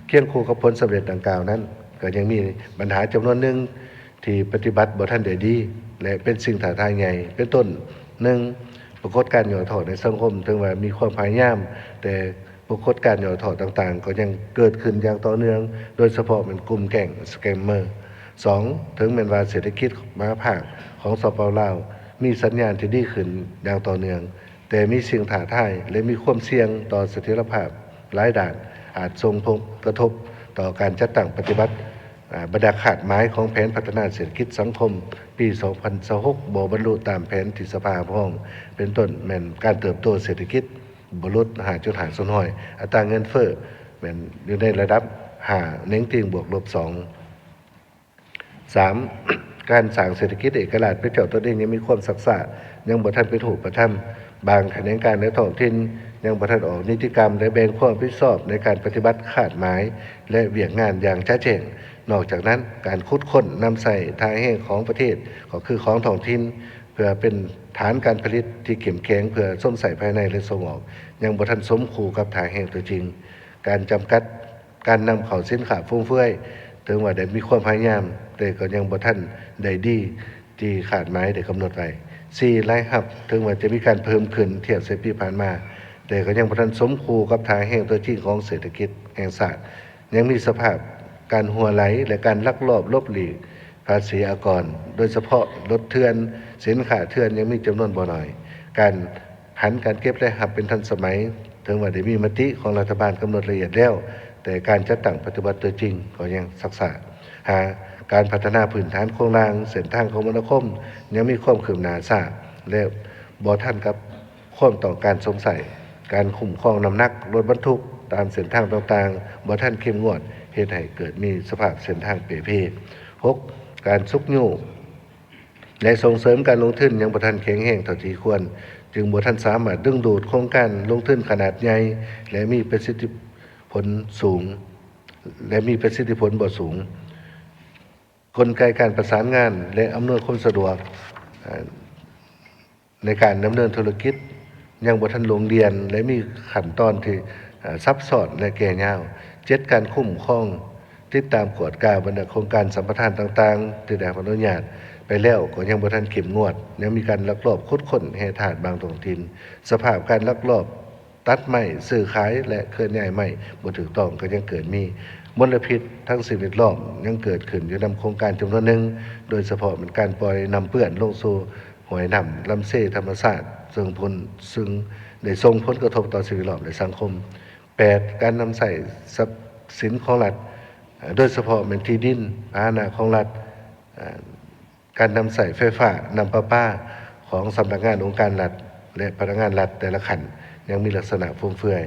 ຄຽງຄູ່ກັບຜົນສຳເລັດດັ່ງກ່າວນັ້ນ ກໍຍັງມີບັນຫາຈຳນວນໜຶ່ງທີ່ປະຕິບັດບໍ່ທັນໄດ້ດີ ແລະ ເປັນສິ່ງທ້າທາຍໃຫຍ່ ເປັນຕົ້ນ ໜຶ່ງ ປາກົດການຫຍໍ້ທໍ້ໃນສັງຄົມ, ເຖິງວ່າມີຄວາມພະຍາຍາມ, ແຕ່ປາກົດການຫຍໍ້ທໍ້ຕ່າງໆ ກໍຍັງເກີດຂຶ້ນຢ່າງຕໍ່ເນື່ອງ, ໂດຍສະເພາະແມ່ນກຸ່ມແກ້ງສະແກມເມີ. ສອງ ເຖິງແມ່ນວ່າເສດຖະກິດມະຫາພາກຂອງ ສປປ ລາວ ມີສັນຍານທີ່ດີຂຶ້ນຢ່າງຕໍ່ເນື່ອງ, ແຕ່ມີສິ່ງທ້າທາຍ ແລະ ມີຄວາມສ່ຽງຕໍ່ສະຖຽນລະພາບຫຼາຍດ້ານ, ອາດສົ່ງຜົນກະທົບຕໍ່ການຈັດຕັ້ງປະຕິບັດ ອາ ບັນດາຄາດໝາຍຂອງແຜນພັດທະນາເສດຖະກິດສັງຄົມປີສອງພັນຊາວຫົກ ບໍ່ບັນລຸຕາມແຜນທີ່ສະພາຮັບຮອງ, ເປັນຕົ້ນແມ່ນການເຕີບໂຕເສດຖະກິດບໍ່ຫຼຸດຫ້າຈຸດຫ້າສ່ວນຮ້ອຍ, ອັດຕາເງິນເຟີ້ແມ່ນຢູ່ໃນລະດັບຫ້າ ເໜັງຕີງບວກລົບສອງ. ສາມ ການສ້າງເສດຖະກິດເອກະລາດເປັນເຈົ້າຕົນເອງຍັງມີຄວາມຊັກຊ້າ, ຍັງບໍ່ທັນເປັນຮູບປະທຳ. ບາງຂະແໜງການໃນທ້ອງຖິ່ນຍັງບໍ່ທັນອອກນິຕິກຳ ແລະ ແບ່ງຄວາມຮັບຜິດຊອບໃນການປະຕິບັດຄາດໝາຍ ແລະ ວຽກງານຢ່າງຈະແຈ້ງ. ນອກຈາກນັ້ນ, ການຂຸດຄົ້ນນຳໃຊ້ທ່າແຮງຂອງປະເທດ ກໍຄືຂອງທ້ອງຖິ່ນ ເພື່ອເປັນຖານການຜະລິດທີ່ເຂັ້ມແຂງ ເພື່ອຊົມໃຊ້ພາຍໃນ ແລະ ສົ່ງອອກ ຍັງບໍ່ທັນສົມຄູ່ກັບທ່າແຮງຕົວຈິງ. ການຈຳກັດ ການນຳເຂົ້າສິນຄ້າຟຸມເຟືອຍ ເຖິງວ່າໄດ້ມີຄວາມພະຍາຍາມ, ແຕ່ກໍຍັງບໍ່ທັນໄດ້ດີທີ່ຄາດໝາຍໄດ້ກຳນົດໄວ້. ສີ່ ລາຍຮັບ ເຖິງວ່າຈະມີການເພີ່ມຂຶ້ນທຽບໃສ່ປີຜ່ານມາ, ແຕ່ກໍຍັງບໍ່ທັນສົມຄູ່ກັບທ່າແຮງຕົວຈິງຂອງເສດຖະກິດແຫ່ງຊາດ. ຍັງມີສະພາບການຮົ່ວໄຫຼ ແລະ ການລັກລອບຫຼົບຫຼີກພາສີອາກອນ, ໂດຍສະເພາະລົດເຖື່ອນ, ສິນຄ້າເຖື່ອນຍັງມີຈຳນວນບໍ່ໜ້ອຍ. ການ ຫັນການເກັບລາຍຮັບເປັນທັນສະໄໝ, ເຖິງວ່າໄດ້ມີມະຕິຂອງລັດຖະບານກຳນົດລະອຽດແລ້ວ, ແຕ່ການຈັດຕັ້ງປະຕິບັດຕົວຈິງກໍຍັງຊັກຊ້າ. ຫ້າ ການພັດທະນາພື້ນຖານໂຄງລ່າງເສັ້ນທາງຄົມມະນາຄົມຍັງມີຄວາມຄືບໜ້າຊ້າ ແລະ ບໍ່ທັນກັບຄວາມຕ້ອງການສົງໄສ. ການຄຸ້ມຄອງນ້ຳໜັກລົດບັນທຸກຕາມເສັ້ນທາງຕ່າງໆ ບໍ່ທັນເຂັ້ມງວດ, ເຮັດໃຫ້ເກີດມີສະພາບເສັ້ນທາງເປ່ເພ. ຫົກ ການຊຸກຍູ້ ແລະ ສົ່ງເສີມການລົງທຶນຍັງບໍ່ທັນແຂງແຮງເທົ່າທີ່ຄວນ, ຈຶ່ງບໍ່ທັນສາມາດດຶງດູດໂຄງການລົງທຶນຂະໜາດໃຫຍ່ ແລະ ມີປະສິດທິຜົນສູງ ແລະ ມີປະສິດທິຜົນບໍ່ສູງ. ກົນໄກການປະສານງານ ແລະ ອຳນວຍຄວາມສະດວກ ເອີ່ ໃນການດຳເນີນທຸລະກິດຍັງບໍ່ທັນລົງລຽນ ແລະ ມີຂັ້ນຕອນທີ່ ເອີ່ ຊັບຊ້ອນ ແລະ ແກ່ຍາວ. ເຈັດ ການຄຸ້ມຄອງ ຕິດຕາມກວດກາບັນດາໂຄງການສຳປະທານຕ່າງໆ ທີ່ໄດ້ຮັບອະນຸຍາດໄປແລ້ວກໍຍັງບໍ່ທັນເຂັ້ມງວດ, ຍັງມີການລັກລອບຂຸດຄົ້ນແຮ່ທາດບາງທ້ອງຖິ່ນ. ສະພາບການລັກລອບຕັດໄມ້, ຊື້ຂາຍ ແລະ ເຄື່ອນຍ້າຍໄມ້ບໍ່ຖືກຕ້ອງກໍຍັງເກີດມີ. ມົນລະພິດທາງສິ່ງແວດລ້ອມຍັງເກີດຂຶ້ນຢູ່ນຳໂຄງການຈຳນວນໜຶ່ງ, ໂດຍສະເພາະແມ່ນການປ່ອຍນ້ຳເປື້ອນລົງສູ່ຫ້ວຍນ້ຳລຳເຊທຳມະຊາດ, ເຊິ່ງຜົນ ເຊິ່ງໄດ້ສົ່ງຜົນກະທົບຕໍ່ສິ່ງແວດລ້ອມ ແລະ ສັງຄົມ. ແປດ ການນຳໃຊ້ຊັບສິນຂອງລັດ, ໂດຍສະເພາະແມ່ນທີ່ດິນ, ພາຫະນະຂອງລັດ, ການນຳໃຊ້ໄຟຟ້າ, ນ້ຳປະປາຂອງສຳນັກງານອົງການລັດ ແລະ ພະນັກງານລັດແຕ່ລະຂັ້ນ ຍັງມີລັກສະນະຟຸມເຟືອຍ.